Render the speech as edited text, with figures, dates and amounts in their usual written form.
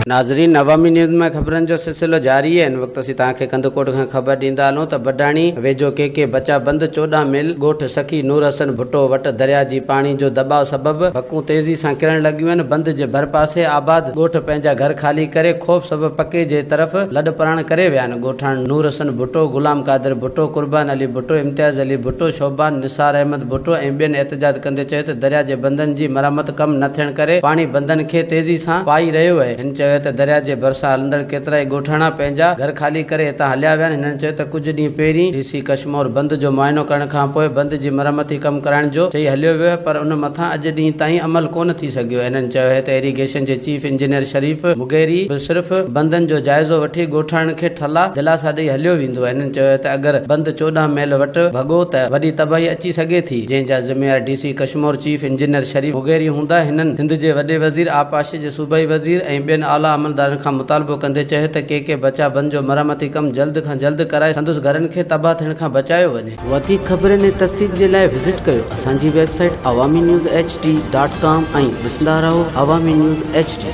ناظرين عوامي نيوز ۾ خبرن جو سلسلو جاري آهي هن وقت اسين توهان کي ڪنڌڪوٽ کان خبر ڏيندا هلون ته بڊاڻي ويجهو ڪي ڪي بچا بند 14 ميل ڳوٺ سخي نور حسن ڀٽو وٽ درياء جي پاڻي جو دٻاء سبب ڀڪون تيزي سان ڪرڻ لڳيون آهن بند جي ڀرپاسي آباد ڳوٺ پنهنجا گهر خالي ڪري خوف سبب پڪي جي طرف لڏپلاڻ ڪري ويا آهن ڳوٺاڻن نور حسن ڀٽو، غلام قادر ڀٽو، قربان علي ڀٽو، امتياز علي ڀٽو، شعبان، نثار احمد ڀٽو ۽ ٻين احتجاج ڪندي چيو ته درياء جي بندن جي مرمت ڪم نه ٿيڻ ڪري پاڻي بندن کي تيزي سان پائي رهيو اهي. هن چيو ته درياء جي ڀرسان هلندڙ ڪيترائي ڳوٺاڻا پنهنجا گهر خالي ڪري هتان هليا ويا آهن. هنن چيو ته ڪجهه ڏينهن پهرين ڊي سي ڪشمور بند جو معائنو ڪرڻ کانپوء بند جي مرمتي ڪم ڪرائڻ جو چئي هليو ويو آهي پر ان مٿان اڄ ڏينهن تائين عمل ڪونه ٿي سگهيو آهي. هنن چيو آهي ته ايريگيشن جي چيف انجنيئر شريف مغيري به صرف بندن جو جائزو وٺي ڳوٺاڻن کي ٺلا دلاسا ڏئي هليو ويندو آهي. هنن چيو ته اگر بند 14 ميل وٽ ڀڳو ته وڏي تباهي اچي سگهي ٿي جنهن جا ذميوار D C Kashmore chief engineer Sharif Mugheri هوندا. هنن سنڌ جي وڏي وزير، آبپاشي جي صوبائي وزير ۽ ٻين اعليٰ عملدارن کان مطالبو ڪندي چيو ته ڪي ڪي بچا بند جو مرمتي ڪم جلد کان جلد ڪرائي سندس گهرن کي تباهه ٿيڻ کان بچايو وڃي. وڌيڪ خبرن ۽ تفصيل جي لاء وزٽ ڪيو اسان جي website Awami news H D dot com ۽ ڏسندا رهو عوامي نيوز ايڇ ڊي.